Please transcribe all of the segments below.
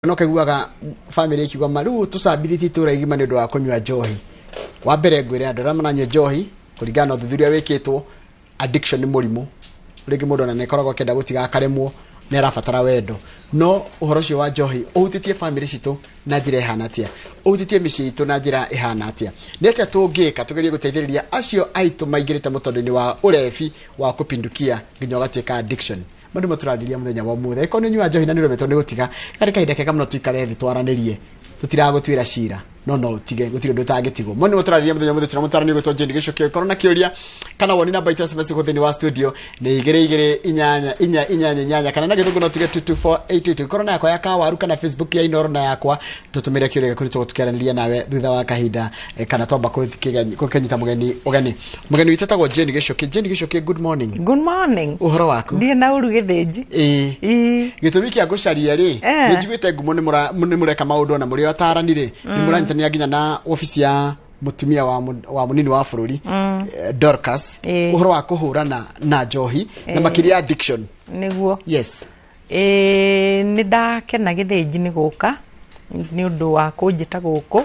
No kaiguaga family ikiuga ma rĩu tũcambithĩtie itũra igima nĩ ũndũ wa kũnyua njohi. Wa mbere ngwĩre andũ arĩa maranyua njohi, kũringana na ũthuthuria wĩkĩtwo, addiction nĩ mũrimũ. Rĩngĩ mũndũ ona nĩkoragwo akĩenda gũtiga akaremwo, nĩ arabatara wendo. No ũhoro ũcio wa njohi ũhutĩtie family citũ na njĩra ĩhana atĩa? Ũhutĩtie mĩciĩ itũ na njĩra ĩhana atĩa? Nĩ atĩa tũngĩka tũgerie gũteithĩrĩria acio aitũ maingĩrĩte mũtondo-inĩ wa ũrebi wa kũpindukia nginya ũgatuĩka addiction? Maũndũ nĩmo tũrarĩrĩria mũthenya wa ũmũthĩ. Angĩkorwo nĩ ũnyuaga njohi na nĩ ũremetwo nĩ gũtiga, karĩ kahinda kega mũno tũikare thĩ twaranĩrie. Tũtiragũtuĩra cira, no no ũtige, gũtirĩ ũndũ ũtangĩtigwo. Maũndũ nĩmo tũrarĩrĩria mũthenya wa ũmũthĩ. Tũrĩ na mũtaarani ũgwĩtwo Jane Gĩchũkĩ. Ũngĩkorwo na kĩũria kana woni, namba itũ ya SMS gũkũ thĩinĩ wa studio nĩ 22888 kana na Gĩthũngũ no tuge 22488. Ũngĩkorwo na yakwa ya Kawaru kana Facebook ya Inoro na yakwa, tũtũmĩre kĩũria gĩaku, nĩ tũgũkorwo tũkĩaranĩria nawe thutha wa kahinda, kana twamba gũkĩnyita mũgeni ũgeni. Mũgeni witũ etagwo Jane Gĩchũkĩ. Jane Gĩchũkĩ, good morning. Good morning. Ũhoro waku? Ndirĩ na ũru, Gĩthĩnji. Ĩĩ. Ĩĩ. Gĩtũmi kĩa ngũcaria rĩ, nĩ njiguĩte ngumo nĩ mũreka maũndũ ona mũrĩ atarani rĩ, nĩ mũranyitanĩra nginya na obici ya mũtumia wa mũnini wa bũrũri, Dorcas, ũhoro wa kũhũrana na njohi na makĩria addiction. Nĩguo. Yes. Ĩĩ, nĩ ndakena, Gĩthĩnji, nĩ gũka nĩ ũndũ wa kũnjĩta gũkũ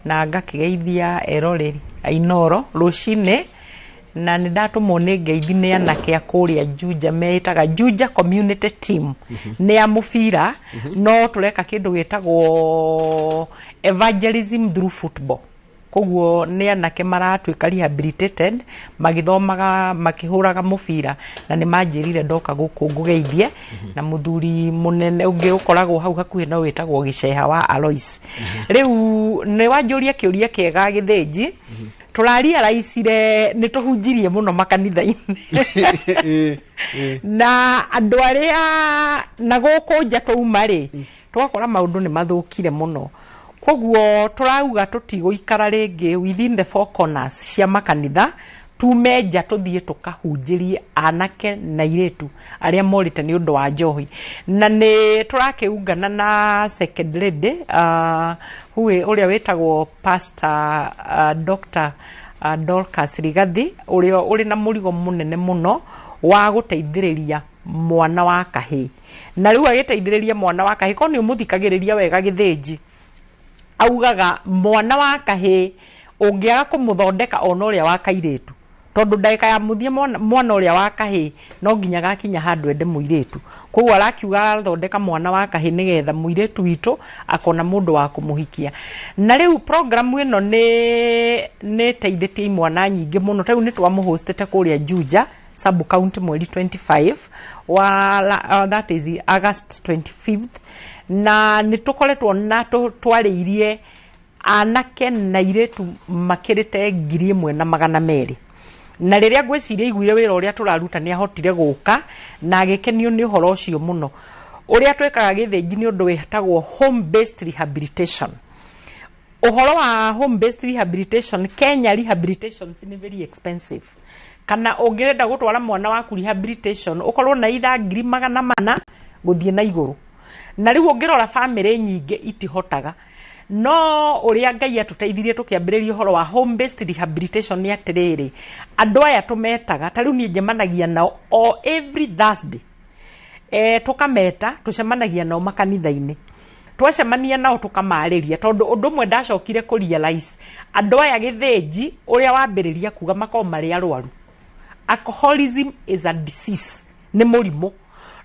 na ngakĩgeithia eroreri a Inoro rũcinĩ. Na nĩ ndatũmwo nĩ ngeithi nĩ anake a kũrĩa Juja, meĩtaga Juja Community Team, nĩ a mũbira, no tũreka kĩndũ gĩtagwo evangelism through football. Koguo nĩ anake maratuĩka rehabilitated magĩthomaga makĩhũraga mũbira, na nĩ manjĩrire ndoka gũkũ ngũgeithie na mũthuri mũnene ũngĩ ũkoragwo hau hakuhĩ no wĩtagwo Gĩceha wa Alois. Rĩu nĩ wanjũria kĩũria kĩega, Gĩthĩnji. Tũrarealizire nĩ tũhunjirie mũno makanitha-inĩ na andũ arĩa na gũkũ nja twauma rĩ, tũgakora maũndũ nĩ mathũkire mũno. Koguo tũrauga tũtigũikara rĩngĩ within the four corners cia makanitha, tume nja tũthiĩ tũkahunjĩrie anake na airĩtu arĩa morĩte nĩ ũndũ wa njohi. Na nĩ tũrakĩungana na second lady, ũrĩa wĩtagwo Pastor Dr. Dorcas Rigathi, ũrĩa ũrĩ na mũrigo mũnene mũno wa gũteithĩrĩria mwana wa kahĩĩ. Na rĩu agĩteithĩrĩria mwana wa kahĩĩ, korwo nĩ ũmũthikagĩrĩria wega, Gĩthĩnji, augaga mwana wa kahĩĩ ũngĩaga kũmũthondeka ona ũrĩa wa kairĩtu, tondũ ndagĩka ya mũthia mwana ũrĩa wa kahĩĩ no nginya gakinya handũ ende mũirĩtu. Koguo arakiuga arathondeka mwana wa kahĩĩ nĩgetha mũirĩtu witũ akona mũndũ wa kũmũhikia. Na rĩu programu ĩno nĩ ĩteithĩtie imwana nyingĩ mũno. Ta rĩu nĩ twamũhostete kũrĩa Juja sub county mweri 25 wa that is August 25th, na nĩ tũkoretwo na twarĩirie anake na airĩtu makĩrĩte 1200. Na rĩrĩa ngwĩciria aiguire wĩra ũrĩa tũraruta, nĩ ahotire gũka na agĩkenio nĩ ũhoro ũcio mũno. Ũrĩa twĩkaga, Gĩthĩnji, nĩ ũndũ wĩtagwo home based rehabilitation. Ũhoro wa home based rehabilitation, Kenya rehabilitations nĩ very expensive, kana ũngĩrenda gũtwara mwana waku rehabilitation ũkorwo na itha 400,000 gũthiĩ na igũrũ. Na rĩu ũngĩrora famĩlĩ nyingĩ itihotaga. No ũrĩa Ngai atũteithirie tũkĩambĩrĩria ũhoro wa home based rehabilitation nĩ atĩrĩrĩ, andũ aya tũmetaga, ta rĩu niĩ njemanagia nao o every Thursday, tũkameta, tũcemanagia nao makanitha-inĩ. Twacemania nao tũkamarĩria, tondũ ũndũ ũmwe ndacokire kũ realize, andũ aya, Gĩthĩnji, ũrĩa wambĩrĩria kuga makoragwo marĩ arwaru. Alcoholism is a disease, nĩ mũrimũ.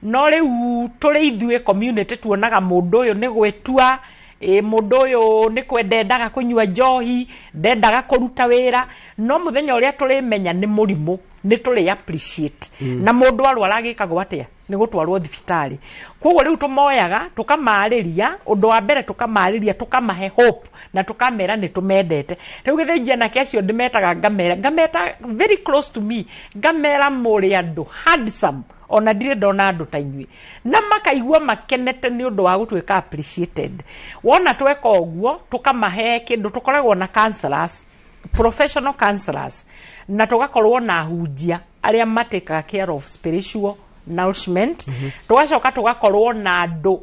No rĩu tũrĩ ithuĩ community tuonaga mũndũ ũyũ nĩ gwĩtua, ĩ mũndũ ũyũ nĩ kwenda endaga kũnyua njohi, ndendaga kũruta wĩra. No mũthenya ũrĩa tũrĩmenya nĩ mũrimũ, nĩ tũrĩ appreciate. Na mũndũ arwara agĩkagwo atĩa? Nĩ gũtwarwo thibitarĩ. Koguo rĩu tũmoyaga tũkamarĩria, ũndũ wa mbere tũkamarĩria, tũkamahe hope na tũkamera nĩ tũmendete. Rĩu, Gĩthĩnji, anake acio ndĩmetaga, ngamera, ngameta very close to me, ngamera mũrĩ andũ handsome, ona ndirĩ ndona andũ ta inyuĩ, na makaigua makenete nĩ ũndũ wa gũtuĩka appreciated. Wona tweka ũguo, tũkamahe kĩndũ, tũkoragwo na counselors, professional counselors, na tũgakorwo na ahunjia arĩa matekaga care of spiritual nourishment. Tũgacoka tũgakorwo na andũ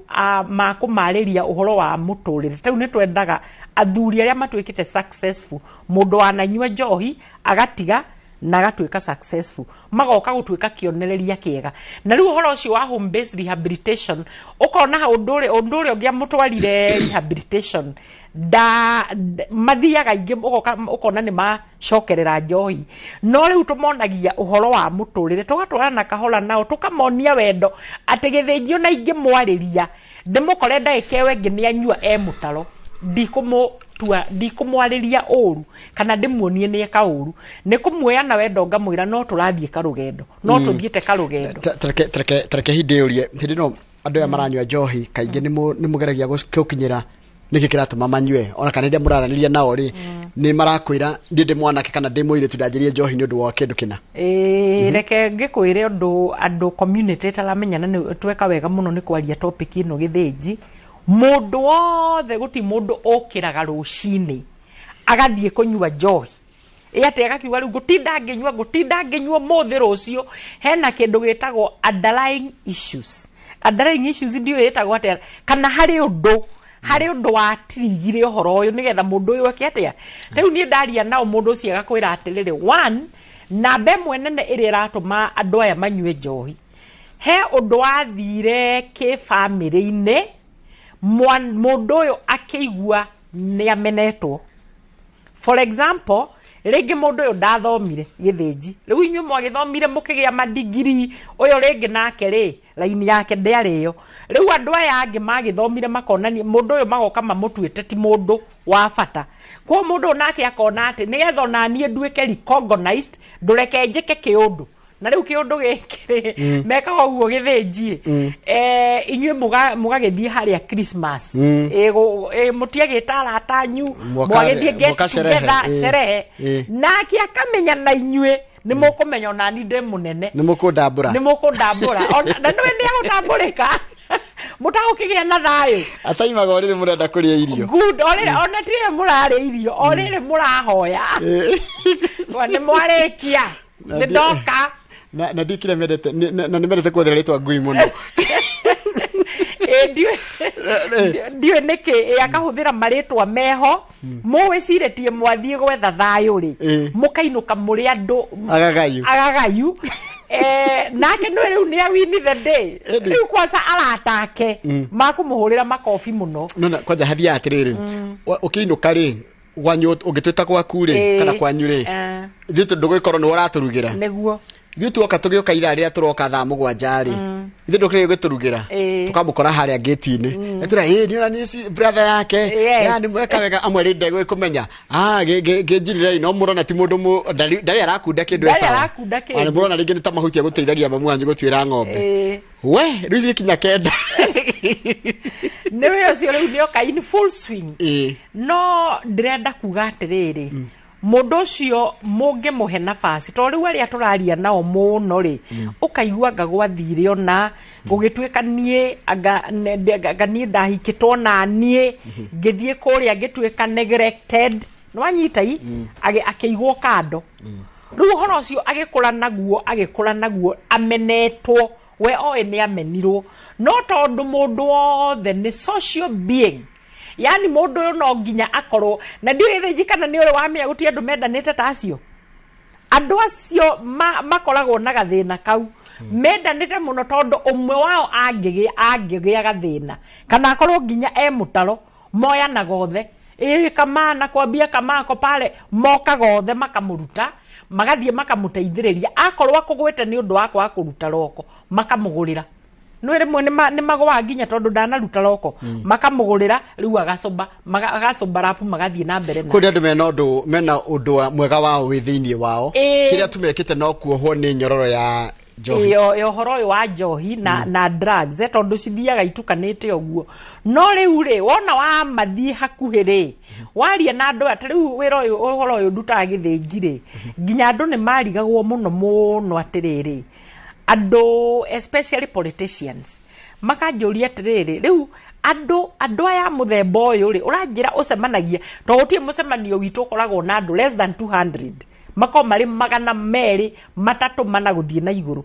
makũmarĩria ũhoro wa mũtũrĩre. Ta rĩu nĩ twendaga athuri arĩa matuĩkĩte successful, mũndũ wananyua njohi agatiga. Na agatuĩka successful, magoka gũtuĩka kĩonereria kĩega. Na rĩu ũhoro ũcio wa home based rehabilitation, ũkona ũndũ ũrĩa ũngĩamũtwarire rehabilitation da mathiaga aingĩ, ũgoka ũkona nĩ macokerera njohi. No rĩu tũmonagia ũhoro wa mũtũrĩre, tũgatwarana kahora nao, tũkamonia wendo, atĩ gĩthĩnjio na ingĩmwarĩria ndĩmũkore ndagĩka ĩyo ĩngĩ nĩ anyua e mũtaro, ndikũmũtua, ndikũmwarĩria ũru kana ndĩmuonie nĩ eka ũru, nĩ kũmuoya na wendo, ngamwĩra no tũrathiĩ karũgendo, no tũthiĩte karũgendo. Tareke hĩndĩ ĩũrie hĩndĩ ĩno, andũ aya maranyua njohi kaingĩ nĩ mũgeragia gũkinyĩra nĩkĩ kĩratũma manyue, ona kana rĩrĩa mũraranĩria nao rĩ, nĩ marakwĩra, "Ndiĩ ndĩ mwanake kana ndĩ mũirĩtu ndanjĩrie njohi nĩ ũndũ wa kĩndũ kĩna"? Ĩĩ, reke ngĩkwĩre ũndũ andũ community ĩtaramenya, na nĩ tweka wega mũno nĩ kwaria topic ĩno gĩthĩnji. Mũndũ wothe, gũti mũndũ ũkĩraga rũcinĩ agathiĩ kũnyua njohi ĩ atĩ agakiuga, "Rĩu ngũtinda ngĩnyua, ngũtinda ngĩnyua mũthĩ, rũciũ." Hena kĩndũ gĩtagwo underlying issues. Underlying issues ndiũĩ ĩtagwo atĩa, kana harĩ ũndũ watirigire ũhoro ũyũ nĩgetha mũndũ ũyũ eke atĩa. Rĩu niĩ ndaria nao, mũndũ ũcio agakwĩra atĩrĩrĩ, one, namba ĩmwe nene ĩrĩa ĩratũma andũ aya manyue njohi, he ũndũ wathire kĩbamĩrĩ-inĩ, mũndũ ũyũ akĩigua nĩ amenetwo. For example, rĩngĩ mũndũ ũyũ ndathomire gĩthĩnji, rĩu inyuĩ mwagĩthomire mũkĩgĩa madigiri, ũyũ rĩngĩ nake rĩ, raini yake ndĩarĩ ĩyo. Rĩu andũ aya angĩ magĩthomire makonania mũndũ ũyũ, magoka mamũtuĩte ti mũndũ wa bata. Koguo mũndũ ũyũ nake akona atĩ nĩgetha ona niĩ nduĩke recognized, ndũreke njĩke kĩũndũ. Na rĩu kĩũndũ gĩkĩ rĩ, mekaga ũguo gĩthĩnji, inyuĩ mũgagĩthiĩ harĩa Christmas, mũtiagĩta arata anyu, mwagĩthiĩ get Mwaka sherehe, together, sherehe, nake akamenya na inyuĩ nĩ mũkũmenya onani ndĩ mũnene. Nĩ mũkũndambũra. Nĩ mũkũndambũra. Na nĩwe nĩ agũtambũrĩka, mũtagũkĩgĩa na thayũ. Ataimaga o rĩrĩ mũrenda kũrĩa irio. Good, o rĩrĩ, ona tirĩ mũrarĩa irio, o rĩrĩ mũrahoya. Wa, nĩ mwarĩkia, nĩ ndoka. Na ndikire mendete na nĩ mendete kuothera rĩtwa ngui mũno. Ĩ, ndiũĩ nĩkĩ, ĩ, akahũthĩra marĩtwa meho mũwĩcirĩtie mwathiĩ gwetha thayũ rĩ, mũkainũka mũrĩ andũ agagayu. Agagayu. Nake nĩ rĩu nĩ awini the day. Ĩndĩ. Rĩu kwanza arata ake makũmũhũrĩra makobi mũno. Nona kwanja hathiaga atĩrĩrĩ, ũkĩinũka rĩ, gwanyu ũngĩtwĩta gwaku rĩ, kana kwanyu rĩ, ithuĩ ndũgũgĩkorwo nĩwe ũratũrugĩra. Nĩguo. Ithuĩ tuoka, tũgĩũka ithaa rĩrĩa tũroka thaa 7 rĩ, ithuĩ ndũkĩrĩ gũtũrugĩra, tũkamũkora harĩa ngĩti-inĩ, ĩtũra ĩ nĩ ona nĩ brother yake. Yani mweka wega, amwe rĩ ndegũkũmenya, ngĩnjirire no mũrona ti mũndũ ndarĩ arakunda kĩndũ, e Ndarĩ sawa. arakunda kĩndũ. Ona mũrona rĩngĩ nĩ ta mahuti agũteithagia mamu wanyu gũtuĩra ng'ombe. We rĩu cigikinya 9. Nĩwe ũcio rĩu nĩoka in full swing. No ndĩrenda kuga atĩrĩrĩ, mũndũ ũcio mũngĩmũhe nafasi, tondũ rĩu arĩa tũraria nao mũno rĩ, ũkaigua anga gwathire ona gũgĩtuĩka niĩ anga niĩ ndahikĩtwo na niĩ ngĩthiĩ kũrĩa ngĩtuĩka neglected, nĩwanyita i akĩigwo kando. Rĩu ũhoro ũcio agĩkũra naguo amenetwo, we oĩ nĩ amenirwo, no tondũ mũndũ wothe nĩ social being, yani mũndũ ũyũ no nginya akorwo na ndiũĩ thĩnji kana nĩ ũrĩ wamenya gũtirĩ andũ mendanĩte ta acio. Andũ acio makoragwo na gathĩna kau, mendanĩte mũno, tondũ ũmwe wao angĩgĩa gathĩna kana akorwo nginya e mũtaro, moyanaga othe. Ĩ kamana kwambia kamako pale, mokaga othe makamũruta, magathiĩ makamũteithĩrĩria. Akorwo akũgwĩte nĩ ũndũ wa kwaga kũruta roko, makamũgũrĩra. Nĩ rĩmwe nĩ magũaga nginya tondũ ndanaruta roko, makamũgũrĩra, rĩu agacoba agacoba rapu, magathiĩ na mbere na Kũrĩ andũ mena ũndũ mwega wao wĩ thĩinĩ wao, kĩrĩa tu mekĩte no kuohwo nĩ nyororo ya njohi. Ĩyo ũhoro ũyũ wa njohi na drugs, tondũ cithiaga itukanĩte ũguo. No rĩu rĩ, wona wamathiĩ hakuhĩ rĩ, waria na andũ aya, ta rĩu wĩra ũyũ, ũhoro ũyũ ndutaga gĩthĩnji rĩ, nginya andũ nĩ marigagwo mũno mũno atĩrĩrĩ, andũ especially politicians makanjũria atĩrĩrĩ, rĩu andũ aya a mũthemba ũyũ rĩ, ũranjĩra ũcemanagia, tondũ gũtirĩ mũcemanio witũ ũkoragwo na andũ less than 200. Makorwo marĩ 200, 300, 4 gũthiĩ na igũrũ.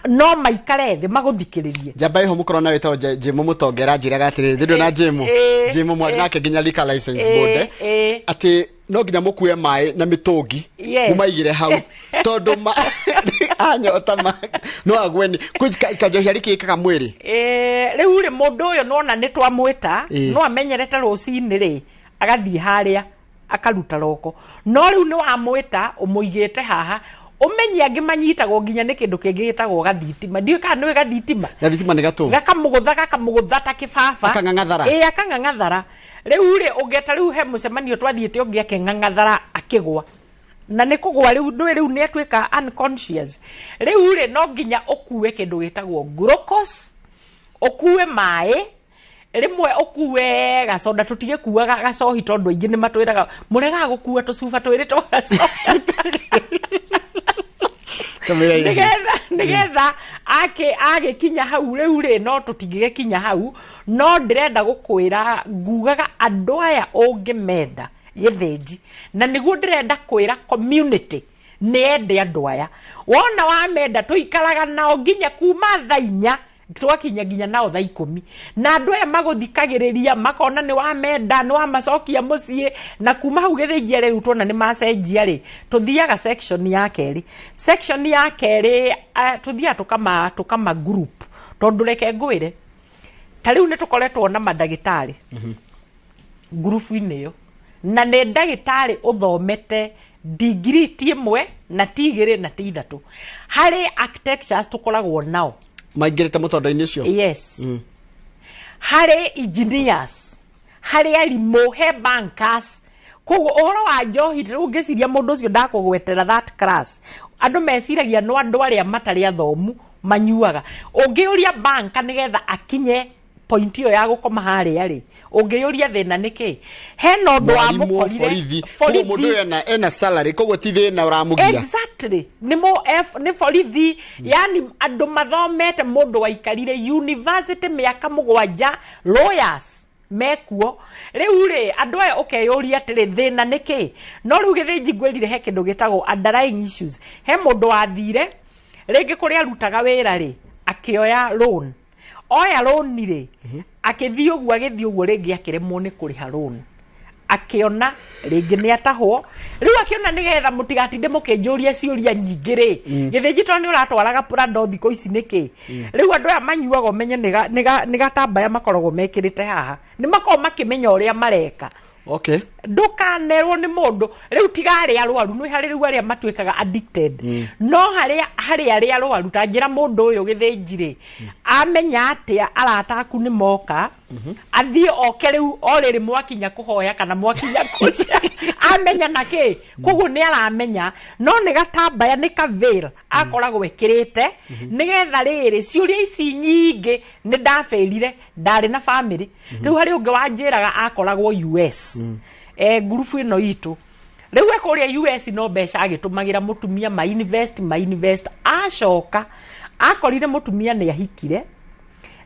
No maikare thĩ magũthikĩrĩrie. Njamba iho mũkorwo na wĩtagwo Jĩmũ Mũtongera njĩraga atĩrĩrĩ, thĩ na Jĩmũ Jĩmũ mwarĩ nake nginya liquor license board atĩ no nginya mũkue maĩ na mĩtũngi mũmaigĩre hau tondũ anyota no agwe nĩ kanjohi arĩ kĩkaga mwĩrĩ. Rĩu rĩ mũndũ ũyũ nona nĩ twamwĩta no amenyerete rũcinĩ rĩ agathiĩ harĩa akaruta roko, no rĩu nĩ wamwĩta ũmũigĩte haha ũmenye angĩ manyitagwo nginya nĩ kĩndũ kĩngĩ gĩtagwo gathitima. Ndiũĩ kana nĩũĩ gathitima. Gathitima nĩ gatũ gakamũgũtha gakamũgũtha ta kĩbaba, akang'ang'athara. Ĩĩ, akang'ang'athara. Rĩu rĩ ũngeta rĩu he mũcemanio twathiĩte ũngĩ akĩng'ang'athara akĩgwa, na nĩ kũgwa rĩu ndũĩ rĩu nĩ atuĩka unconscious. Rĩu rĩ no nginya ũkue kĩndũ gĩtagwo glucose, ũkue maĩ, rĩmwe ũkue gacoda. Tũtigĩkuaga gacohi tondũ aingĩ nĩ matwĩraga mũregaga gũkua tũcuba twĩrĩ twa gacoda. Nĩgetha agĩkinya hau rĩu rĩ no tũtingĩgĩkinya hau, no ndĩrenda gũkwĩra ngugaga andũ aya ũngĩmenda gĩthĩnji, na nĩguo ndĩrenda kwĩra community nĩ ende andũ aya. Wona wamenda tũikaraga nao nginya kuma thaa 4 twakinya nginya nao thaa 10, na andũ aya magũthikagĩrĩria makona nĩ wamenda, nĩ wamacokia mũciĩ. Na kuma hau gĩthĩnjia rĩu tuona nĩ macenjia rĩ, tũthiaga section ya kerĩ. Section ya kerĩ tũthiaga tũkama group, tondũ reke ngwĩre ta rĩu nĩ tũkoretwo na mandagĩtarĩ ngurubu-inĩ ĩyo, na nĩ ndagĩtarĩ ũthomete degree ti 1 na ti 2 na ti 3. Harĩ architectures tũkoragwo nao maingĩrĩte mũtondo-inĩ ũcio. Yes. Harĩ engineers, harĩ arimũ, he bankers. Koguo ũhoro wa njohi rĩu ngĩciria mũndũ ũcio ndakũgwetera that class, andũ meciragia no andũ arĩa matarĩ athomu manyuaga. Ũngĩũria banka nĩgetha akinye point ĩyo ya gũkoma harĩa rĩ, ũngĩyũria thĩna nĩ kĩ? Hena ũndũ wa mũkorire borithi. Koguo mũndũ ũyũ ena salary, koguo ti thĩna ũramũgia. Exactly. Nĩ borithi, yani andũ mathomete, mũndũ waikarire university mĩaka 7, lawyers mekuo. Rĩu rĩ andũ aya ũkeyũria atĩrĩ thĩna nĩ kĩ? No rĩu gĩthĩnji ngwĩrire he kĩndũ gĩtagwo underlying issues. He mũndũ wathire rĩngĩ kũrĩa arutaga wĩra rĩ, akĩoya loan. Oya loan rĩ, akĩthiĩ ũguo agĩthiĩ ũguo rĩngĩ akĩremwo nĩ kũrĩha loan, akĩona rĩngĩ nĩ atahwo. Rĩu akĩona nĩgetha mũtigatinde mũkĩnjũria ciũria nyingĩ rĩ, gĩthĩnji tondũ nĩ ũratwaraga Prado thikũ ici nĩkĩ? Rĩu andũ aya manyuaga ũmenye nĩ gatambaya makoragwo mekĩrĩte haha, nĩ makoragwo makĩmenya ũrĩa mareka. Okay. Ndũkanerwo nĩ mũndũ rĩu tiga arĩa arwaru, nĩ harĩ rĩu arĩa matuĩkaga addicted. No harĩ arĩa arwaru, ta njĩra mũndũ ũyũ gĩthĩnji rĩ, amenya atĩa arata aku nĩ moka, athiĩ oke rĩu o rĩrĩ mwakinya kũhoya kana mwakinya kũrĩa, amenya na kĩ? Koguo nĩ aramenya, no nĩ gatambaya, nĩ ka veil akoragwo ekĩrĩte, nĩgetha rĩrĩ ciũria ici nyingĩ nĩ ndabĩrire, ndarĩ na family. Rĩu harĩ ũngĩ wanjĩraga akoragwo US, ngurubu ĩno itũ. Rĩu e kũrĩa US no mbeca agĩtũmagĩra mũtumia, ma invest, acoka akorire mũtumia nĩ ahikire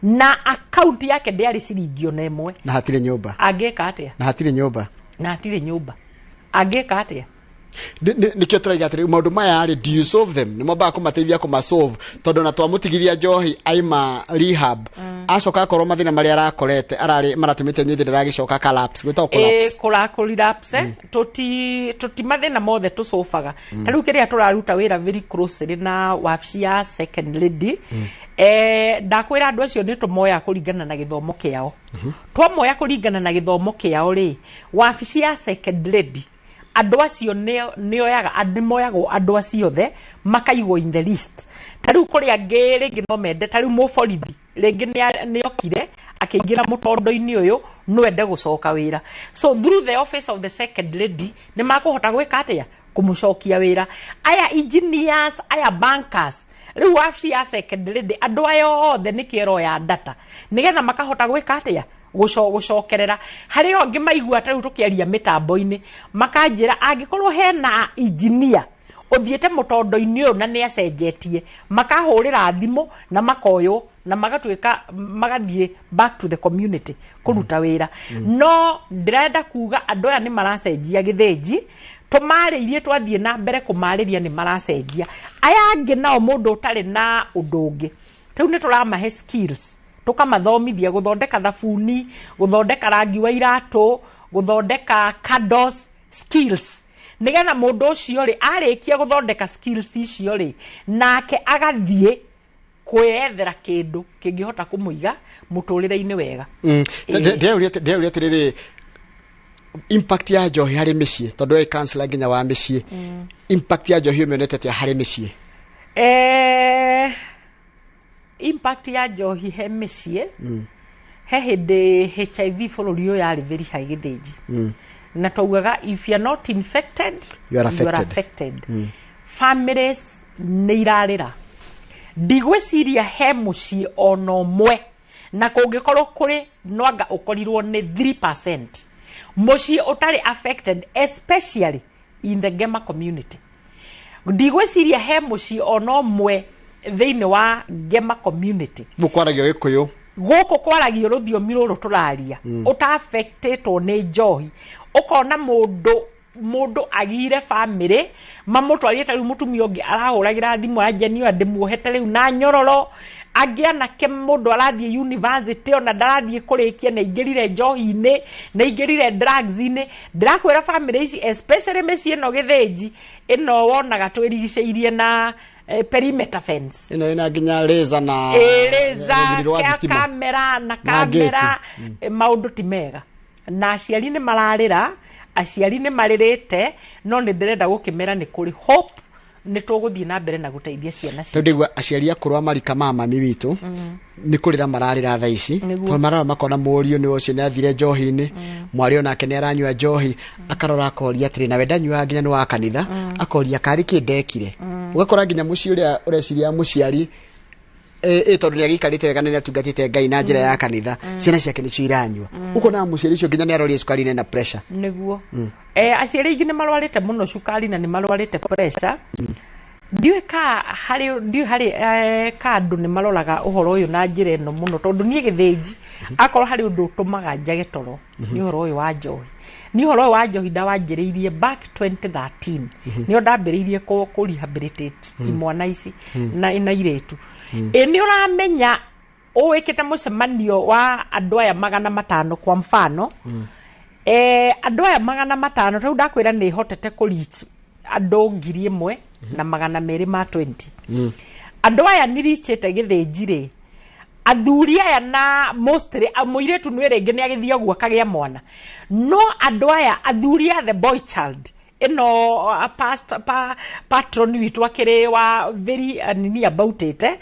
na account yake ndĩarĩ ciringi ona ĩmwe. Na hatirĩ nyũmba. Angĩka atĩa? Na hatirĩ nyũmba. Na hatirĩ nyũmba. Angĩka atĩa? Nĩkĩo tũraiga atĩrĩ maũndũ maya rĩ, do you solve them? Nĩ mwambaga kũmateithia kũmasolve, tondũ na twamũtigithia njohi aima rehab, acoka akorwo mathĩna marĩa arakorete ararĩ maratũmĩte nyuthi ndaragĩcoka collapse, gwĩtagwo collapse. Collapse, tũti mathĩna mothe tũcobaga. Ta rĩu kĩrĩa tũraruta wĩra very closely na wabici ya second lady, ndakwĩra andũ acio nĩ tũmoya kũringana na gĩthomo kĩao. Twamoya kũringana na gĩthomo kĩao rĩ, wabici ya second lady andũ acio nĩ moyagwo andũ acio othe makaigwo in the list. Ta rĩu kũrĩ angĩ rĩngĩ no mende, ta rĩu mũborithi rĩngĩ nĩ okire akĩingĩra mũtondo-inĩ ũyũ no ende gũcoka wĩra. So through the office of the second lady nĩ makũhota gwĩka atĩa? Kũmũcokia wĩra. Aya engineers, aya bankers, rĩu wabici ya second lady andũ aya othe nĩkĩo ĩroya data nĩgetha makahota gwĩka atĩa? Gũcokerera. Harĩ o angĩ maigua ta rĩu tũkĩaria mĩtambo-inĩ makanjĩra angĩkorwo hena engineer ũthiĩte mũtondo-inĩ ũyũ na nĩ acenjetie, makahũrĩra thimũ na makoywo na magatuĩka magathiĩ back to the community kũruta wĩra. No ndĩrenda kuga andũ aya nĩ maracenjia gĩthĩnji, Tũmarĩirie, twathiĩ na mbere kũmarĩria, nĩ maracenjia. Aya angĩ nao, mũndũ ũtarĩ na ũndũ ũngĩ, rĩu nĩ tũramahe skills, tũkamathomithia gũthondeka thabuni, gũthondeka rangi wa iratũ, gũthondeka candles, skills, nĩgetha mũndũ ũcio rĩ, arĩkia gũthondeka skills icio rĩ, nake agathiĩ kwĩyethera kĩndũ kĩngĩhota kũmũiga mũtũrĩre-inĩ wega. Ndĩrauria atĩrĩrĩ, impact ya njohi harĩ mĩciĩ, tondũ we counselor nginya wa mĩciĩ, impact ya njohi ũmĩonete atĩa harĩ mĩciĩ? Impact ya njohi he mĩciĩ, he hĩndĩ HIV bũrũri ũyũ yarĩ very high, Gĩthĩnji, na twaugaga if you are not infected, you are you are affected. Affected. Families nĩ irarĩra. Ndigwĩciria he mũciĩ ona ũmwe, na kũngĩkorwo kũrĩ, nwanga ũkorirwo nĩ 3% mũciĩ ũtarĩ affected, especially in the Gema community. Ndigwĩciria he mũciĩ ona ũmwe thĩinĩ wa Gema community, mũkwaragio Gĩkũyũ, gũkũ kwaragio rũthiomi rũrũ tũraria, ũtaaffectĩtwo nĩ njohi. Ũkona mũndũ agire bamĩrĩ, mamũtwarire. Ta rĩu mũtumia ũngĩ arahũragĩra thimũ, anjenio ndĩmuohete rĩu na nyororo. Angĩ anake, mũndũ arathiĩ university, ona ndarathiĩ kũrĩkia, nĩ aingĩrire njohi-inĩ, nĩ aingĩrire drugs-inĩ. Ndĩrakwĩra bamĩrĩ ici, especially mĩciĩ ĩno, Gĩthĩnji, ĩno wonaga twĩrigicĩirie na perimeter fence, ĩno ĩna nginya laser na ĩrĩza rũgiri rwa kĩa thitima. Kamera na Na kamera. Maũndũ ti mega na aciari nĩ mararĩra, aciari nĩ marĩrĩte, no nĩ ndĩrenda gũkĩmera nĩ kũrĩ hope, nĩ tũgũthiĩ na mbere na gũteithia ciana Tondũ citũ. ndĩgua aciari akũrũ a marika ma mami witũ nĩ kũrĩra mararĩra thaa ici, Nĩguo. tondũ marara makona mũriũ nĩ ũcio nĩ athire njohi-inĩ, mwarĩ onake nĩ aranyua njohi, akarora akoria atĩrĩ, nawe ndanyuaga, nginya nĩ wa kanitha, akoria karĩ kĩ ndekire. Ũgakora nginya mũciĩ ũrĩa ũreciria mũciari ĩ tondũ nĩ agĩikarĩte wega na nĩ atungatĩte Ngai na njĩra ya kanitha, ciana ciake nĩcio iranyua. Ũkona mũciari ũcio nginya nĩ aroria cukari na pressure. Nĩguo, aciari aingĩ nĩ marwarĩte mũno cukari na nĩ marwarĩte pressure. Ndiũĩ ka harĩ, ndiũĩ harĩ ka andũ nĩ maroraga ũhoro ũyũ na njĩra ĩno mũno, tondũ niĩ, Gĩthĩnji, akorwo harĩ ũndũ ũtũmaga njage toro, nĩ ũhoro ũyũ wa njohi. Nĩ ũhoro ũyũ wa njohi ndawanjĩrĩirie back 2013, nĩo ndambĩrĩirie kũ rehabilitate imwana ici na irĩtu. Ĩ nĩ ũramenya ũwĩkĩte mũcemanio wa andũ aya 500 kwa mfano, andũ aya 500, rĩu ndakwĩra nĩ hotete kũ reach andũ 1220. Andũ aya nĩ richĩte, Gĩthĩnji rĩ, athuri aya na mostly mũirĩtu nĩ rĩngĩ nĩ agĩthiĩ ũguo akagĩa mwana, no andũ aya athuri a the boy child ĩno, patron witũ akĩrĩ wa very nini about it, eh?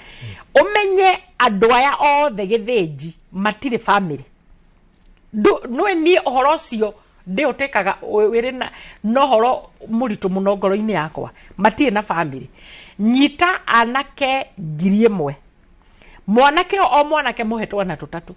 Ũmenye andũ aya othe, Gĩthĩnji, matirĩ family. Nĩ niĩ ũhoro ũcio ndĩũtĩkaga wĩrĩ na ũhoro mũritũ mũno ngoro-inĩ yakwa. Matirĩ na family. Nyita anake 1000, mwanake o mwanake mũhe twana tũtatũ,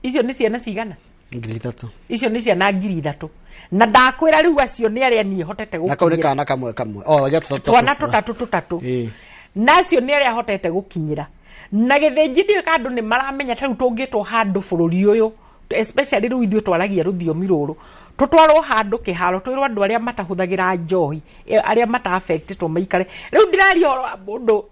icio nĩ ciana cigana? 3000. Icio nĩ ciana 3000, na ndakwĩra rĩu acio nĩ arĩa niĩ hotete Na kau nĩ gũkinyĩra. Kana kamwe kamwe o gĩa tũtatũ. Twana tũtatũ tũtatũ. Na acio nĩ arĩa hotete gũkinyĩra. Na Gĩthĩnji, ndiũĩ ka andũ nĩ maramenya, ta rĩu tũngĩtwo handũ bũrũri ũyũ, especially rĩu ithuĩ twaragia rũthiomi rũrũ, tũtwarwo handũ kĩharo, twĩrwo andũ arĩa matahũthagĩra njohi, arĩa mata-affectĩtwo maikare. Rĩu ndiraria ũhoro wa mũndũ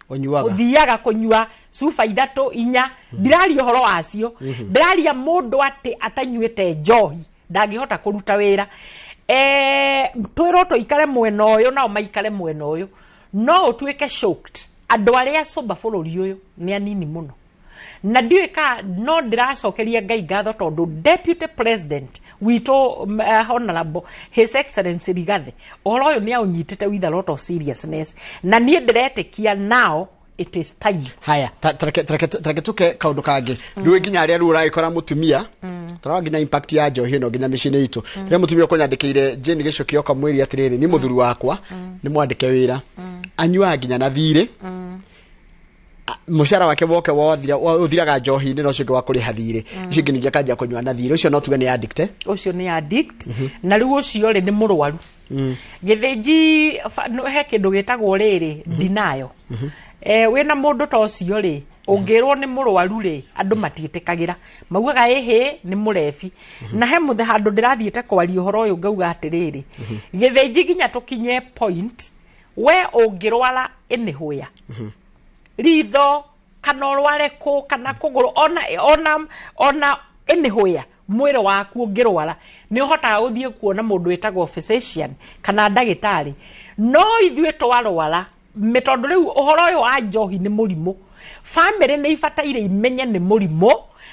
ũnyuaga, ũthiaga kũnyua cuba ithatũ inya, ndiraria ũhoro wacio. Ndĩraria mũndũ atĩ atanyuĩte njohi ndangĩhota kũruta wĩra. Twĩrwo tũikare mwena ũyũ, nao maikare mwena ũyũ, no ũtuĩke shocked, andũ arĩa sober bũrũri ũyũ nĩ anini mũno. Na ndiũĩ ka, no ndĩracokeria Ngai ngatho tondũ deputy president witũ, honorable His Excellency Rigathi, ũhoro ũyũ nĩ aũnyitĩte with a lot of seriousness, na niĩ ndĩretĩkia now it is time. Haya, tareke tuke kaundu kangi riu, nginya aria riu uragikora mutumia, tũrarora nginya impact ya njohi ĩno nginya mĩciĩ-inĩ itũ. Rĩrĩa mũtumia ũkũnyandĩkĩire Jane Gĩcũkĩ ũkamwĩria atĩrĩrĩ, ni mũthuri wakwa nĩ mwandĩke wĩra, anyuaga nginya na thirĩ, mũcara wake woke wothira ũthiraga njohi-inĩ, na ũcio ũngĩ wa kũrĩha thirĩ, ũcio ũngĩ ningĩ akanjia kũnyua na thirĩ, ũcio no tuge nĩ addict, eh? Ũcio nĩ addict, na rĩu ũcio rĩ, nĩ mũrwaru. Gĩthĩnji, he kĩndũ gĩtagwo rĩrĩ denial. Wĩna mũndũ ta ũcio rĩ, Ũngĩrwo nĩ mũrwaru rĩ, andũ matiĩtĩkagĩra, maugaga ĩhĩ nĩ mũrebi. Na he mũthe handũ ndĩrathiĩte kwaria ũhoro ũyũ, ngauga atĩrĩrĩ, Gĩthĩnji, nginya tũkinye point we ũngĩrwara anywhere, ritho kana ũrware kũ kana kũgũrũ, ona anywhere mwĩrĩ waku ũngĩrwara, nĩ ũhotaga gũthiĩ kuona mũndũ wĩtagwo physician kana ndagĩtarĩ. No ithuĩ twarwara tondũ rĩu ũhoro ũyũ wa njohi nĩ mũrimũ, bamĩrĩ nĩ ibataire imenye nĩ mũrimũ,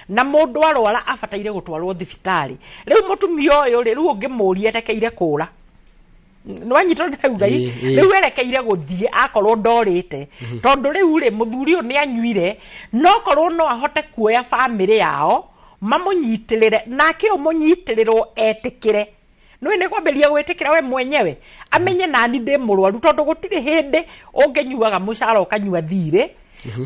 na mũndũ arwara abataire gũtwarwo thibitarĩ. Rĩu mũtumia ũyũ rĩ, rĩu ũngĩmũria, erekeire kũra. Nĩwanyita ũrĩa ndĩrauga? Ĩĩ, ĩĩ. Rĩu erekeire gũthiĩ akorwo ndorĩte, tondũ rĩu rĩ, mũthuri ũyũ nĩ anyuire. No korwo no ahote kuoya bamĩrĩ yao mamũnyitĩrĩre, nake ũmũnyitĩrĩrwo etĩkĩre, nĩ nĩ kwambĩrĩria gwĩtĩkĩra we mwenyewe, amenye nani ndĩ mũrwaru, tondũ gũtirĩ hĩndĩ ũngĩnyuaga mũcara ũkanyua thirĩ,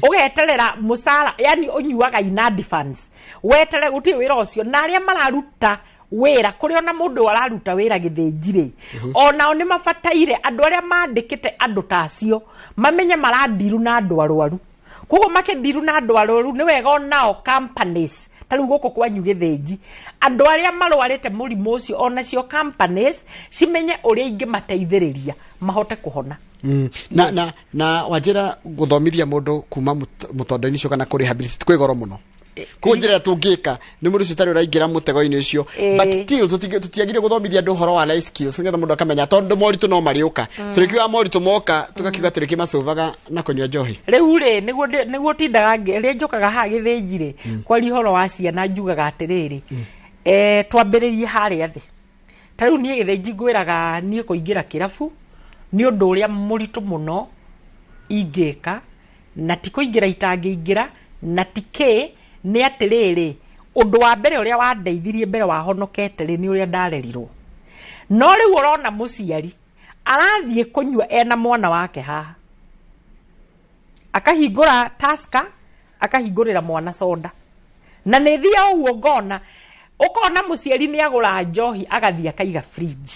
ũgeterera mũcara, yani ũnyuaga in advance, wetere gũtirĩ wĩra ũcio. Na arĩa mararuta wĩra kũrĩ ona mũndũ araruta wĩra Gĩthĩnji rĩ, onao nĩ mabataire andũ arĩa mandĩkĩte andũ ta acio mamenye marandiru na andũ arwaru. Koguo makĩndiru na andũ arwaru, nĩ wega onao companies ta rĩu gũkũ kwanyu Gĩthĩnji, andũ arĩa marwarĩte mũrimũ ũcio, onacio companies cimenye ũrĩa ingĩmateithĩrĩria mahote kũhona. Na wanjĩra gũthomithia mũndũ kuma mũtondo-inĩ ũcio kana kũ-rehabilitate kwĩ goro mũno. Koguo njĩra ĩrĩa tũngĩka nĩ mũndũ ũcio ũtarĩ ũraingĩra mũtego-inĩ ũcio, but still tũtiagire gũthomithia andũ ũhoro wa life skills, nĩgetha mũndũ akamenya, tondũ moritũ no marĩũka. Tũrĩkiuga moritũ moka, tũgakiuga tũrĩkĩmacũvaga na kũnyua njohi. Rĩu rĩ, nĩguo tindaga rĩrĩa njũkaga haha Gĩthĩnji rĩ, kwaria ũhoro wa ciana, njugaga atĩrĩrĩ, twambĩrĩrie harĩa thĩ. Ta rĩu niĩ Gĩthĩnji ngwĩraga, niĩ kũingĩra kĩrabu nĩ ũndũ ũrĩa mũritũ mũno ingĩka, na ti kũingĩra itangĩingĩra, na ti kĩ, nĩ atĩrĩrĩ, ũndũ wa mbere ũrĩa wandeithirie mbere wahonokete rĩ, nĩ ũrĩa ndarerirwo. No rĩu ũrona mũciari arathiĩ kũnyua ena mwana wake haha, akahingũra Tusker, akahingũrĩra mwana soda, na nĩ thia ũguo ngona, ũkona mũciari nĩ agũra njohi, agathiĩ akaiga fridge.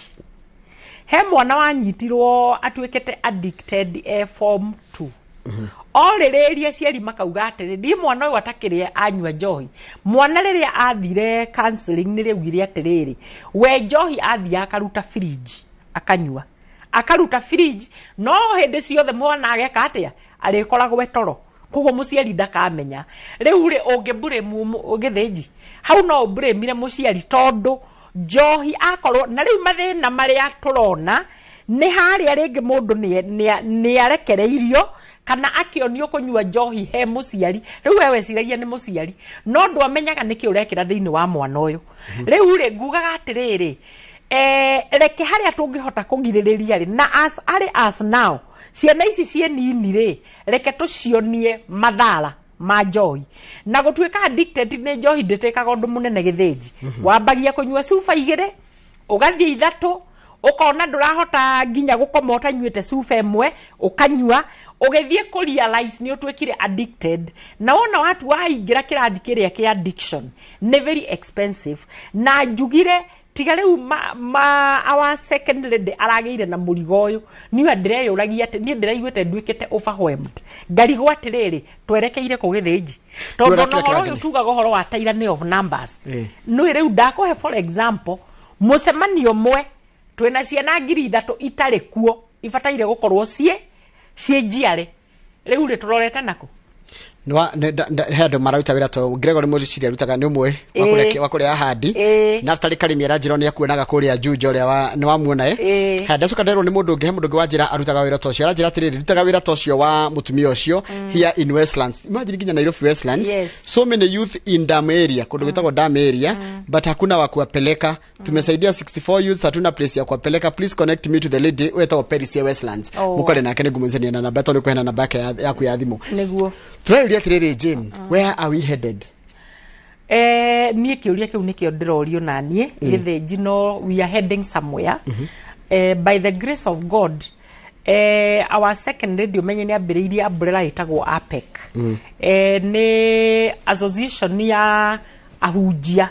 He mwana wanyitirwo atuĩkĩte addicted e form 2. Orĩrĩria aciari makauga atĩrĩ, ndiĩ mwana ũyũ atakĩrĩ anyua njohi. Mwana rĩrĩa athire counseling, nĩ rĩaugire atĩrĩrĩ, we njohi athiaga akaruta fridge akanyua, akaruta fridge, no hĩndĩ ciothe mwana ageka atĩa, arĩkoragwo e toro, koguo mũciari ndakamenya. Rĩu rĩ, ũngĩmburĩmu Gĩthĩnji hau, no ũmburĩmire mũciari, tondũ njohi akorwo na rĩu mathĩna marĩa tũrona nĩ harĩa rĩngĩ mũndũ nĩ arekereirio kana akĩonio kũnyua njohi he mũciari. Rĩu we weciragia nĩ mũciari, no ndwamenyaga nĩkĩ ũrekĩra thĩinĩ wa mwana ũyũ. Rĩu rĩ, ngugaga atĩrĩrĩ, reke harĩa tũngĩhota kũgirĩrĩria rĩ, na as arĩ as now ciana ici ciĩ nini rĩ, reke tũcionie mathara ma njohi. Na gũtuĩka addicted nĩ njohi ndĩtĩkaga ũndũ mũnene Gĩthĩnji. Wambagia kũnyua cuba igĩrĩ, ũgathiĩ ithatũ, ũkona ndũrahota nginya gũkoma ũtanyuĩte cuba ĩmwe, ũkanyua, ũgĩthiĩ kũ realize nĩ ũtuĩkire addicted. Na wona watu waingĩra kĩrathi kĩrĩa kĩa addiction, nĩ very expensive. Na njugire tiga rĩu ma our second lady aragĩire na mũrigo ũyũ, niĩ ndĩreyũragia atĩ niĩ ndĩraiguĩte nduĩkĩte overwhelmed, ngarigwo atĩrĩrĩ, twerekeire kũ Gĩthĩnji? Tondũ ona Twerekeire ũhoro ũyũ kĩrathi. tugaga ũhoro wa tyranny of numbers. Nĩ rĩu ndakũhe for example, mũcemanio ũmwe twĩna ciana 3,000 itarĩ kuo, ibataire gũkorwo ciĩ njiarĩ. Rĩu rĩ, tũrorete nakũ? He andũ mararuta wĩra to Gregory Mũriciri arutaga nĩ ũmwe wa wa kũrĩa ahandi. Naftali Karimi aranjĩra nĩ akuonaga kũrĩa Juja, ũrĩa wa nĩ wamuona ĩ. Ha, ndacoka nderwo nĩ mũndũ ũngĩ, he mũndũ ũngĩ wanjĩra arutaga wĩra ta ũcio, aranjĩra atĩrĩrĩ, rutaga wĩra ta ũcio wa mũtumia ũcio here in Westlands. Imagine, nginya Nairobi Westlands. So many youth in dam area, kũndũ gwĩtagwo dam area, but hakuna wa kuwapeleka. Tumesaidia 64 youths, hatuna place ya kuwapeleka. Please connect me to the lady wetagwo Paris ya Westlands. Mũkore nake nĩ ngũmũcania na namba, tondũ kũheana namba yake yaku ya thimũ. Nĩguo. Tũrarĩria atĩrĩrĩ, Jane, where are we headed? Niĩ kĩũria kĩu nĩkĩo ndĩrorio naniĩ Gĩthĩnji. No we are heading somewhere, by the grace of God. Our second lady, ũmenye nĩ ambĩrĩirie umbrella ĩtagwo APEC, nĩ association ya ahunjia.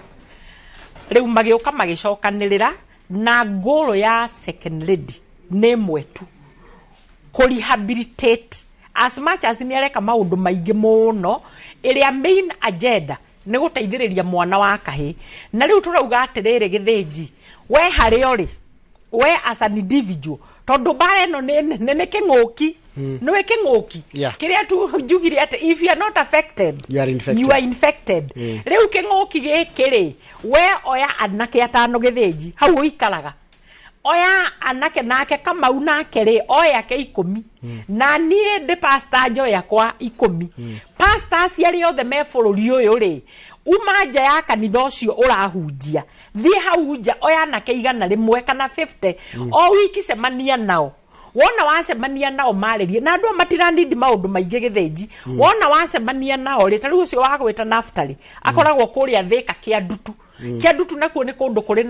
Rĩu magĩũka magĩcokanĩrĩra na ngũrũ ya second lady nĩ ĩmwe tu, kũ rehabilitate As much as nĩ areka maũndũ maingĩ mũno, ĩrĩa main agenda nĩ gũteithĩrĩria mwana wa kahĩĩ. Na rĩu tũrauga atĩrĩrĩ, Gĩthĩnji, we harĩa ũrĩ, we as an individual, tondũ mbara ĩno nĩ nene, nĩ kĩng'ũki, nĩwĩ kĩng'ũki kĩrĩa tu njugire atĩ if you are not affected, You are infected. You are infected. Rĩu kĩng'ũki gĩkĩ rĩ, we oya anake atano, Gĩthĩnji, hau ũikaraga, oya anake nake Kamau nake rĩ, oya ake 10, na niĩ ndĩ pastor, njoya kwa 10 pastors arĩa othe me bũrũri ũyũ rĩ, uma nja ya kanitha ũcio ũrahunjia, thiĩ hau nja, oya anake 100 kana 50, o wiki cemania nao. Wona wacemania nao, marĩrie na andũ aya matiranindi maũndũ maingĩ, Gĩthĩnji. Wona wacemania nao rĩ, ta rĩu ũcio wa gwĩta Naftali akoragwo kũrĩa Thĩka, Kĩandutu. Kĩandutu nakuo nĩ kũndũ kũrĩ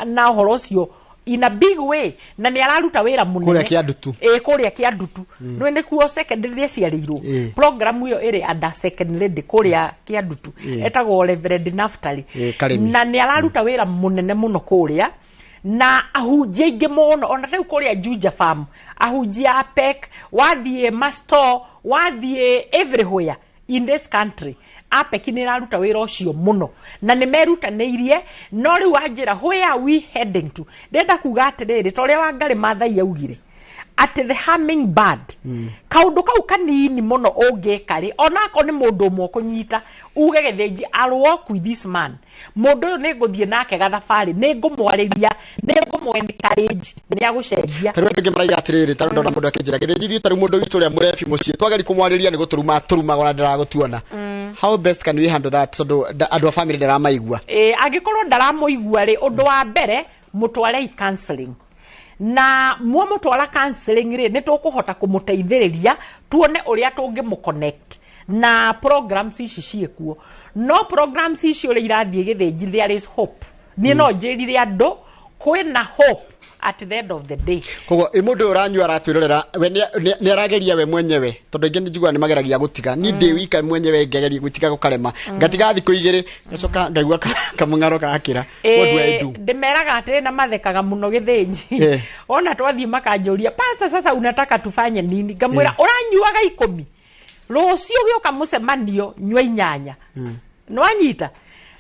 na ũhoro ũcio in a big way, na nĩ araruta wĩra mũnene. Kũrĩa Kĩandutu. Ĩ, kũrĩa Kĩandutu. Nĩ nĩkuo secondary aciarĩirwo. Program ĩyo ĩrĩ under second lady kũrĩa Kĩandutu, etagwo Reverend Naftali. Ĩ, Karĩmi. Na nĩ araruta wĩra mũnene mũno kũrĩa, na ahunjia aingĩ mũno, ona rĩu kũrĩa Juja Farm, ahunjia a PEC, wathiĩ masto, wathiĩ everywhere in this country, APEC nĩ ĩraruta wĩra ũcio mũno na nĩ merutanĩirie. No rĩu wanjĩra, where are we heading to? Ndĩrenda kuga atĩrĩrĩ, ta ũrĩa Wangarĩ Maathai augire atĩ the humming bird, kaũndũ kau kanini mũno ũngĩka rĩ, onakorwo nĩ mũndũ ũmwe ũkũnyita uge, "Gĩthĩnji, I'll walk with this man, mũndũ ũyũ nĩ ngũthiĩ nake gathabarĩ, nĩ ngũmwarĩria, nĩ ngũmũ encourage, nĩ agũcenjia." Tarĩu andũ aingĩ maraiga atĩrĩrĩ, tarĩu ndona mũndũ akĩnjĩra, "Gĩthĩnji, ithuĩ tarĩu mũndũ witũ ũrĩa mũrebi mũciĩ twageri kũmwarĩria nĩ gũtũruma tũrumaga, ona ndaragũtuona." How best can we handle that, tondũ andũ a family ndaramaigua? Ĩ, angĩkorwo ndaramũigua rĩ, ũndũ wa mbere mũtwarei counseling, na mwamũtwara counseling rĩ, nĩ tũkũhota kũmũteithĩrĩria tuone ũrĩa tũngĩmũ connect na programs ici ciĩkuo. No programs ici ũrĩa irathiĩ, Gĩthĩnji, there is hope. Niĩ no njĩrire andũ kwĩna hope at the end of the day. Koguo ĩ mũndũ ũyũ ũranyua aratwĩrorera, we nĩ arageria we mwenyewe, tondũ aingĩ nĩ njiguaga nĩ mageragia gũtiga. Niĩ ndĩ wika mwenyewe ngegeria gũtiga gũkarema, ngatiga thikũ 2, ngacoka ngaigua kamũng'aro gakĩra. What do I do? Ndĩmeraga atĩrĩ, na mathekaga mũno, Gĩthĩnji, ona twathiĩ makanjũria, "Pastor, sasa unataka tufanye nini?" Ngamwĩra, "Ũranyuaga 10, rũciũ gĩũka mũcemanio nyua 8." Nĩwanyita?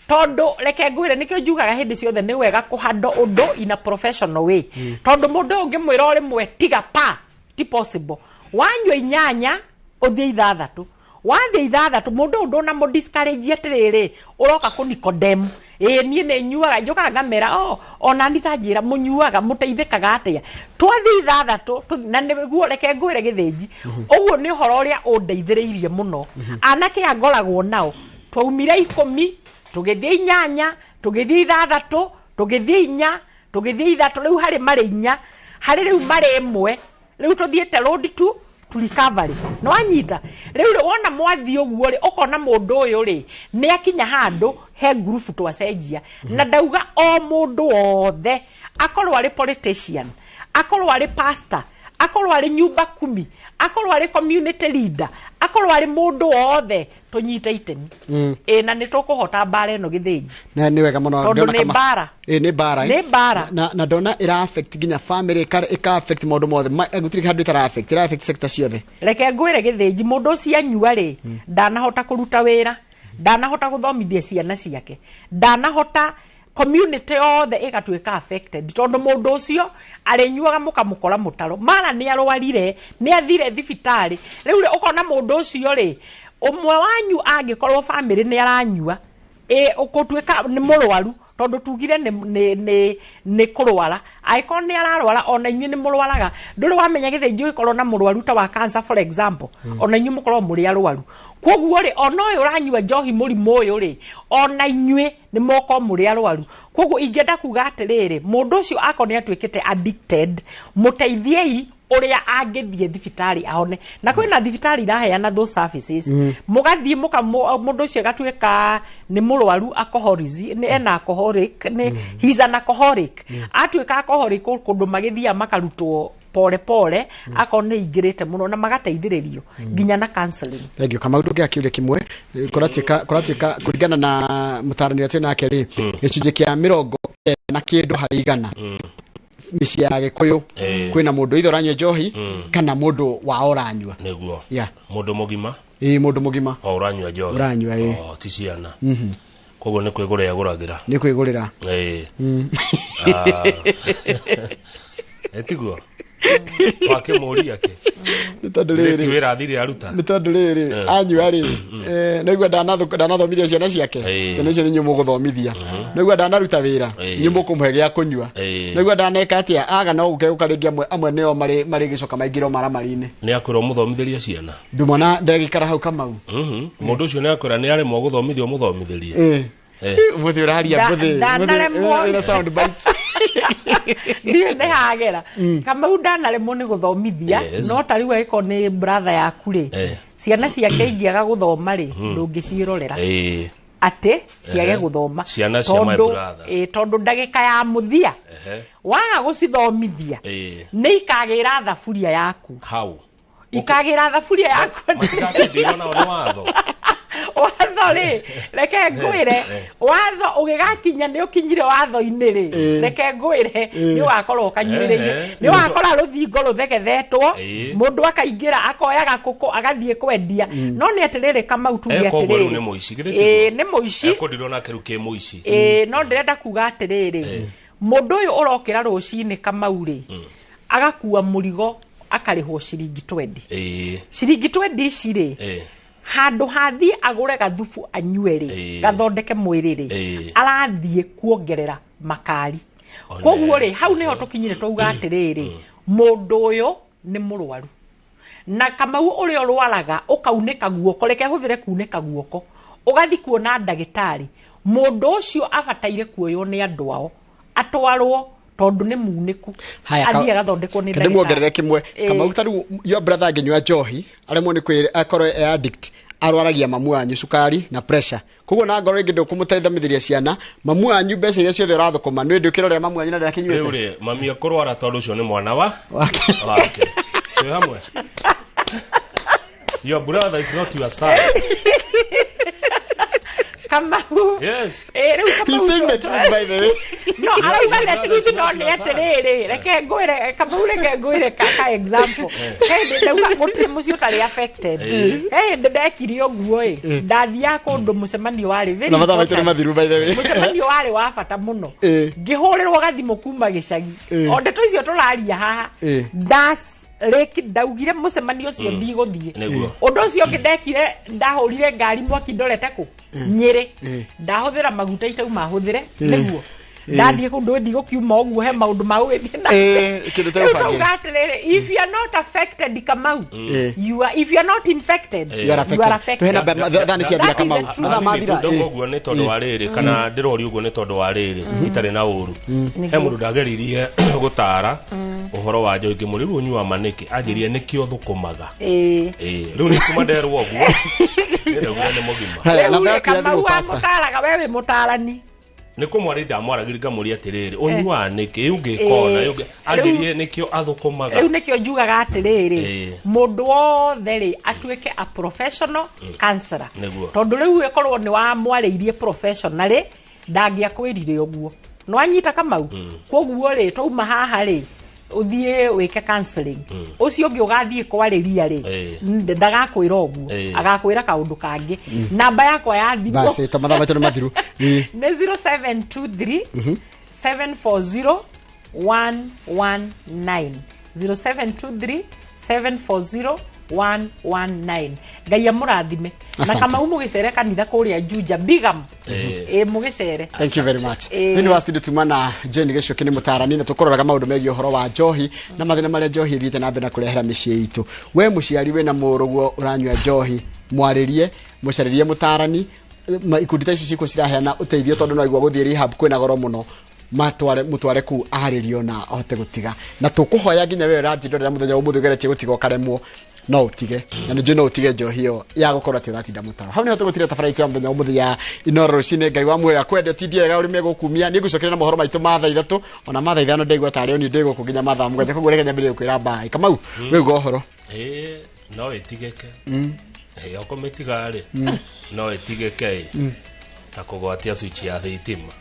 Tondũ reke ngwĩre, nĩkĩo njugaga hĩndĩ ciothe nĩ wega kũhandle ũndũ in a professional way, tondũ mũndũ ũyũ ũngĩmwĩra o rĩmwe tiga pa, ti possible. Wanyua 8, ũthiĩ 6, wathiĩ 6, mũndũ ũyũ ndũnamũ discourage atĩrĩrĩ, ũroka kũni condemn. Ĩ niĩ nĩ nyuaga, njũkaga ngamera, "Oh, ona ni ta njĩra mũnyuaga mũteithĩkaga atĩa?" Twathiĩ 6, na nĩguo reke ngwĩre, Gĩthĩnji, ũguo nĩ ũhoro ũrĩa ũndeithĩrĩirie mũno. Anake aya ngoragwo nao, twaumire 10, tũgĩthiĩ 8, tũgĩthiĩ 6, tũgĩthiĩ 4, tũgĩthiĩ 3, rĩu harĩ marĩ 4, harĩ rĩu marĩ 1, rĩu tũthiĩte road to recovery. Nĩwanyita? Rĩu rĩ, wona mwathiĩ ũguo rĩ, ũkona mũndũ ũyũ rĩ nĩ akinya handũ he ngurubu twacenjia. Na ndauga o mũndũ wothe, akorwo arĩ politician, akorwo arĩ pastor, akorwo arĩ nyumba kumi, akorwo arĩ community leader, akorwo arĩ mũndũ wothe, tũnyite itemi. Ĩ, na nĩ tũkũhota mbara ĩno, Gĩthĩnji. Na nĩ wega mũno. Tondũ Ndĩrona nĩ mbara. Ĩ, nĩ mbara, ĩ. Nĩ mbara. Na ndona ĩra affect nginya family, ĩka affect maũndũ mothe. Gũtirĩ handũ ĩtara affect, ĩra affect sector ciothe. Reke ngwĩre, Gĩthĩnji, mũndũ ũcio anyua rĩ, ndanahota kũruta wĩra, ndanahota gũthomithia ciana ciake, ndanahota, community yothe ĩgatuĩka affected, tondũ mũndũ ũcio arĩnyuaga mũkamũkora mũtaro, mara nĩ arwarire, nĩ athire thibitarĩ. Rĩu rĩ, ũkona mũndũ ũcio rĩ, ũmwe wanyu angĩkorwo family nĩ aranyua, ĩ ũgũtuĩka nĩ mũrwaru, tondũ tugire nĩ kũrwara. Angĩkorwo nĩ ararwara, ona inyuĩ nĩ mũrwaraga. Ndũrĩ wamenya, Gĩthĩnji, ũgĩkorwo na mũrwaru ta wa cancer, for example, ona inyuĩ mũkorwo mũrĩ arwaru. Koguo rĩ, ona ũyũ ũranyua njohi mũrimũ ũyũ rĩ, ona inyuĩ nĩ mũkorwo mũrĩ arwaru. Koguo ingĩenda kuga atĩrĩrĩ, mũndũ ũcio akorwo nĩ atuĩkĩte addicted, mũteithiei ũrĩa angĩthiĩ thibitarĩ ahone, na kwĩna thibitarĩ iraheana those services. Mũgathiĩ mũndũ ũcio agatuĩka nĩ mũrwaru alcoholism, nĩ ena alcoholic, nĩ he's an alcoholic, atuĩka alcoholic, kũndũ magĩthiaga makarutwo pole pole, akorwo nĩ ingĩrĩte mũno, na magateithĩrĩrio nginya na counseling. Thank you. Kamau, ndũngĩaga kĩũria kĩmwe. Kũratuĩka kũringana na mũtaarani ũrĩa twĩ nake rĩ, gĩcunjĩ kĩa 90 na kĩndũ harĩ igana Mĩciĩ ya Gĩkũyũ kwĩna mũndũ ithe ũranyua njohi kana mũndũ wao ũranyua. Nĩguo. Yeah. Mũndũ mũgima. Ĩĩ, mũndũ mũgima. O ũranyua njohi. Ũranyua, ĩĩ. O ti ciana. Koguo nĩ kwĩgũrĩra egũragĩra. Nĩ kwĩgũrĩra. Ĩĩ. Ĩ tiguo wakĩmũria kĩ? Nĩ tondũ Rĩrĩ rĩrĩ wĩra athire aruta. Nĩ tondũ rĩrĩ anyua rĩ, naigua ndanathomithia ciana ciake. Ciana icio nĩ inyuĩ mũgũthomithia. Naigua ndanaruta wĩra, inyuĩ mũkũmũhe gĩa kũnyua. Naigua ndaneka atĩa aga no gũke gũka rĩngĩ amwe nĩo marĩ gĩcoka maingĩrwo maramari-inĩ. Nĩ akwĩra ũmũthomithĩrie ciana. Ndumona ndegĩikara hau Kamau. Mũndũ ũcio nĩ akwĩra nĩ aremwo gũthomithia ũmũthomithĩrie. Mũthĩ ũraria mũthĩ. Ndanaremwo. Wĩna sound bites. Ndiũĩ nĩ hagera Kamau ndanaremwo nĩ gũthomithia. No ta rĩu angĩkorwo nĩ brother yaku rĩ, ciana ciake ingĩaga gũthoma rĩ, ndũngĩciĩrorera atĩ ciage gũthoma. Ciana cia my Tondũ- brother. ĩĩ, tondũ ndagĩka ya mũthia waga gũcithomithia nĩ ikagĩra thaburia yaku. Hau. Ikagĩra thaburia yaku. Matigakendeirwo nao nĩ watho. Watho rĩ, reke ngwĩre, watho ũgĩgakinya nĩ ũkinyire watho-inĩ rĩ, reke ngwĩre nĩ ũgakorwo ũkanyuĩrĩire. Nĩ ũgakora rũthingo rũthegethetwo, mũndũ akaingĩra akoya gakũkũ agathiĩ kwendia. No nĩ atĩrĩrĩ Kamau, tuge Koguo rĩu atĩrĩrĩ nĩ mũici, githĩ Ĩĩ, tiguo? nĩ mũici. Ekũndirwo nake rĩu kĩ mũici. Ĩĩ, no ndĩrenda kuga atĩrĩrĩ, mũndũ ũyũ ũrokĩra rũcinĩ Kamau rĩ, agakua mũrigo akarĩhwo ciringi 20. Ciringi 20 ici rĩ, handũ hathiĩ agũre gathubu anyue rĩ, gathondeke mwĩrĩ rĩ, arathiĩ kuongerera makari. One. Koguo rĩ, hau nĩho tũkinyire twauga atĩrĩrĩ, mũndũ ũyũ nĩ mũrwaru. Na Kamau, ũrĩa ũrwaraga ũkaunĩka guoko, reke hũthĩre kunĩka guoko, ũgathiĩ kuona ndagĩtarĩ, mũndũ ũcio abataire kuoywo nĩ andũ ao atwarwo tondũ nĩ munĩku. Haya, athiĩ agathondekwo nĩ Kende muongerere kimwe. Ĩĩ. Kamau, ta rĩu your brother angĩnyua njohi aremwo nĩ kwĩra akorwo e addict, arwaragia mamu wanyu cukari na pressure. Koguo na ngoro rĩngĩ ndũkũmũteithomithĩria ciana, mamu wanyu mbeca iria ciothe ũrathũkũma nĩ ndũkĩrorera mamu wanyu na Rĩu ndakĩnyuĩte rĩ, mami ekũrwara tondũ ũcio nĩ mwana wa wake. Wake. Twĩ hamwe. Your brother is not your son. Kamau. Yes. Ĩĩ, rĩu He's Kamau saying the truth, by the way. No arauga the Your truth, no brother nĩ is not your son. atĩrĩrĩ, reke ngwĩre Kamau, reke ngwĩre ka example. He hĩndĩ ndauga gũtirĩ mũciĩ ũtarĩ affected. He hĩndĩ ndekire ũguo ĩ, ndathiaga kũndũ mũcemanio warĩ very Na mathaa maitũ nĩ important. mathiru, by the way. Mũcemanio warĩ wa bata mũno. Ngĩhũrĩrwo gathimũ kuma gĩcagi, o ndeto icio tũraria haha. Das rĩki ndaugire mũcemanio ũcio ndigũthiĩ. Nĩguo. Ũndũ ũcio ũngĩ ndekire, ndahũrire ngari mwaki ndorete kũ Nyĩrĩ. Ndahũthĩra maguta itauma hũthĩre nĩguo ndathiĩ kũndũ ndigũkiuma ũguo, he maũndũ ma gũgĩthiĩ na Kĩndũ Rĩu ũtegũbangĩra. tauga atĩrĩrĩ, if you are not affected, Kamau, you are, if you are not infected, You are affected. Tuhe namba, thaa nĩ ciathira. That is Kamau, the truth. mathaa mathira. Ndauga ũguo nĩ tondũ wa rĩrĩ, kana ndĩroria ũguo nĩ tondũ wa rĩrĩ, itarĩ na ũru, he mũndũ ndageririe gũtara ũhoro wa njohi, ngĩmũria rĩu ũnyuaga ma nĩkĩ, anjĩrire nĩkĩo thũkũmaga. Ĩĩ, rĩu nĩ kuma nderwo ũguo nĩndaugire nĩ mũgima. Haya, Rĩu namba rĩ, yaku ya Kamau thimũ, pastor. wamũtaraga, we wĩ mũtarani. Nĩ kũmwarĩ ndamwaragĩria ngamũria atĩrĩrĩ, ũnyuaga nĩkĩ, ũngĩkona anjĩrire nĩkĩo athũkũmaga. Rĩu nĩkĩo njugaga atĩrĩrĩ, mũndũ wothe rĩ atuĩke a professional counselor. Nĩguo. Tondũ rĩu ĩkorwo nĩ wamwarĩirie professionally, ndangĩakwĩrire ũguo no anyita Kamau. Koguo rĩ, twauma haha rĩ, ũthiĩ wĩke counseling. Ũcio ũngĩ ũgathiĩ kwarĩria rĩ, ndagakwĩra ũguo, agakwĩra kaũndũ kangĩ. Namba yakwa ya thimũ Basi to mathaa maitũ nĩ mathiru. Ĩĩ. Nĩ 0723 740 119, 0723 740 119. Ngai amũrathime. Na Asante. Kamau, mũgĩcere kanitha kũrĩa Juja Bigam, ĩ mũgĩcere. Thank you very much. Thĩinĩ wa studio tuma na Jane Gĩcuki, nĩ mũtarani, na tũkũroraga maũndũ megiĩ ũhoro wa njohi na mathĩna marĩa njohi ĩthiĩte na mbere na kũrehera mĩciĩ itũ. We mũciari wĩna mũrũguo ũranyua njohi, mwarĩrie, mũcarĩrie mũtarani. Ikundi ta ici cikuo ciraheana ũteithio, tondũ no igua gũthiĩ rehab kwĩna goro mũno, matware mũtware kũu arĩrio na ahote gũtiga. Na tũkũhoya nginya we ũranjĩrorera mũthenya wa ũmũthĩ ũgeretie gũtiga ũkaremwo, no ũtige, na nĩ njũĩ no ũtige njohi ĩyo ya gũkorwo atĩ ũratinda mũtaro. Hau nĩho tũgũtira tabarĩra itũ ya mũthenya wa ũmũthĩ ya Inoro rũcinĩ. Ngai wa muoyo akwende, ũtindie wega ũrĩme gũkumia. Niĩ ngũcokeria na mohoro maitũ ma thaa 3, ona ma thaa 5 ndaigua tarĩ oni ndĩ gũkũ nginya mathaa 7. Koguo reke nyambĩrĩrie gũkwĩra bye. Kamau, wĩuga ũhoro. Ĩĩ, no ĩtigĩke. Ĩĩ, ũkũmĩtiga rĩ, no ĩtigĩke ĩ ta kũgwatia switch ya thitima.